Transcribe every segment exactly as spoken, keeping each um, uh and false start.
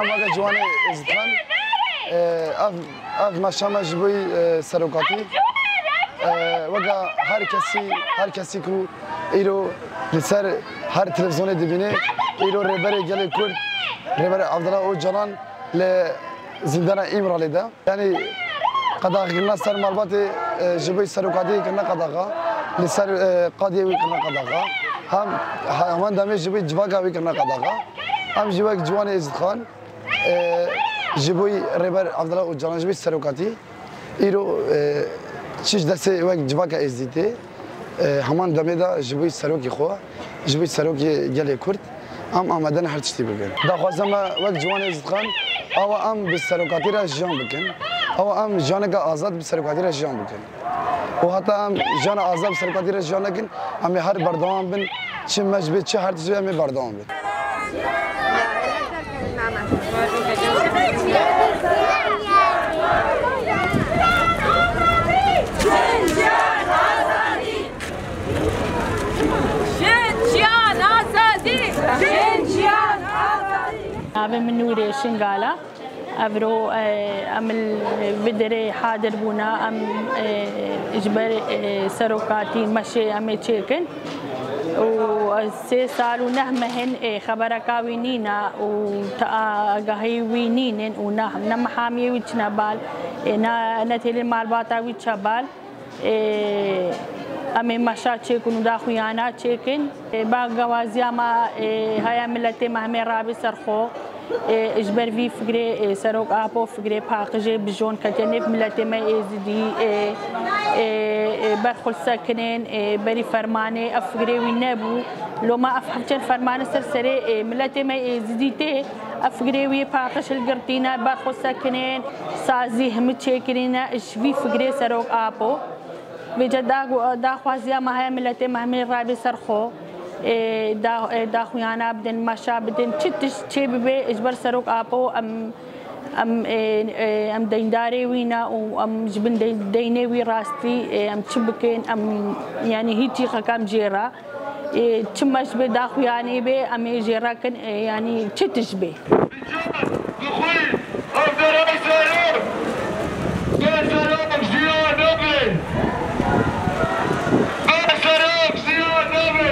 Em weke ciwanê Êzidxan, ev, ev meşa me ji bo, e, serokatî, e, weke her kesî, her kesî ku îro li ser her televîzyonê dibîne, îro Rêberê Gelê Kurd, Rêber Abdullah Ocalan li zîndana Îmralê de. Yanî qedexekirina ser malbatê, e, ji bo serokatiyê kirine qedexe, li ser, e, qadiyê wî kirine qedexe. Hem, he-, heman demê ji bo civaka wî kirine qedexe. Hem jî wek ciwanê Êzidxan, e, ji bo Rêber Abdullah Ocalan ji bo serokatî îro, e, çi ji destê wek civaka Êzidî tê. E, heman demê de ji bo serokê xwe, ji bo serokê gelê Kurd, em amade ne her tiştî bikin. Daxwaza me wek ciwanê Êzidxan, awa em bi serokatî re jiyan bikin. Awa em jiyaneke azad bi serokatî re jiyan bikin. Û heta em jiyana azad bi serokatî re jiyan nekin, em ê her berdewam bin, çi mec bê, çi her tiştî bê, em ê berdewam bin. Jin, jiyan, azadî! Jin, jiyan, azadî! Navê min Nûrê Şingala. Evro, e, em li Bidirê hadir bûna, em, e, ji ber, e, serokatî meşê em ê çêkin. Û sê sal û neh meh in, e, xebereka wî nîne û ti agahî wî nînin û ne, ne mihamiyê wî çine bal, e, ne, ne têlê malbata wî çe bal. Ê, em ê meşa çêkin û daxuyana çêkin. Ê, ba gawaziya me, ê, haya miletê me hemê rabê ser xwe. Ê, ji ber vî fikrê, ê, Serok Apo fikrê paqijê bijon ketiye nêv miletê me Êzidî, ê, ê, ê, berxwe sekinên, ê, berî fermanê ev fikrê wî nebû. Loma ev hevçend fermanê ser serê, ê, miletê me Êzidî tê. Ev fikrê wî paqij hilgirtîne, berxwe sekinên, sazî hemî çêkirîne. Ji vî fikrê Serok Apo. Vêca da-, daxwaziya me heye miletê me hemî rabê ser xwe. Ê, da-, ê, daxuyana bidin, meşa bidin, çi tişt çê bibe, ji ber Serok Apo em, em, ê, ê, em deyndarê wî ne û em ji bin dey-, deynê wî rastî, ê, em çi bikin, em, yanî hîç çîqek em jê re. Ê, çi meş bê, daxuyanî bê, em ê jê re kin, ê, yanî çi tişt bê. Dixwîn, ev derê serok, bê serok jiyan nabê. Bê serok jiyan nabê.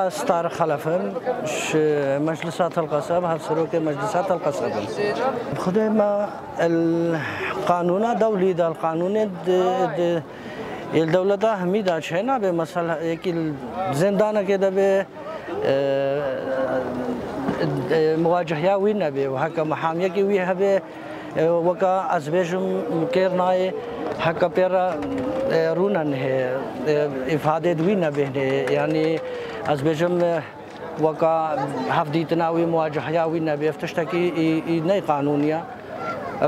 Ez Tarık Xelef im, ji Meclisa Telqeseb, hevserokê Meclisa Telqeseb im. Xwedê me el qanûna dewlî de, el qanûnê di, di, Ê li dewleta hemî de çê nabe, mesela yekî li zindanekê de be, e, e, muwacehiya wî nebe û heke mihamiyekî wî hebe, e, weka ez bêjim kêr nayê, heke pê re, e, rûne nihê, e, îfadê di wî nebêhnê. Yanî ez bêjim, e, Weka hevdîtina wî, muwaceheya wî nebê, ev tiştekî î, î ney qanûnî ye.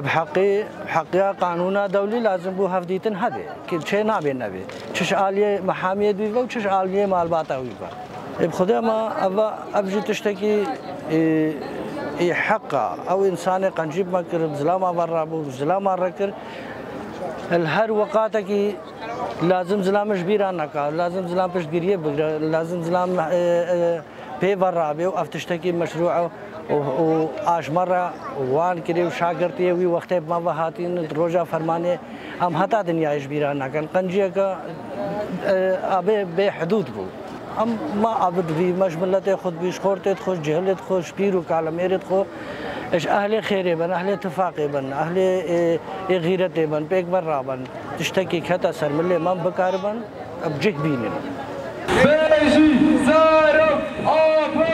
Bi heqî, heqiya qanûna dewlî lazim bû hevdîtin hebe, ki çê nabê nebê. Çi ji aliyê mehamiyê wî ve û çi ji aliyê malbata wî ve. Ê bi Xwedê me ev, ev jî tiştekî, ê, ê heq e. Ew însanê qencî bi me kir, bi zilama ve rabû, bi zilama re kir. Li her weqatekî lazim zilam ji bîra neka, lazim zilam piştgiriyê bigire, lazim zilam, e, e, pê ve rabe û ev tiştekî meşrû e û, û a ji me re wan kirê û şagirtiyê wî wextê bi me ve hatîn, di roja fermanê em heta dinyayê ji bîra nakin. Qenciyeke, e, abê bê hidûd bû. Em ma abid bî, me ji miletê xwe dibî, ji xortê xwe, ji cihilê xwe, ji pîr û kalemêrê xwe, ji ehlê xêrê bin, ehlê tifaqê bin, ehlê, e, e, xîretê bin, pêk ve rabin. Tiştekî kete ser milê me bikaribin, em cih bînin. Bêjî, zarok, apo!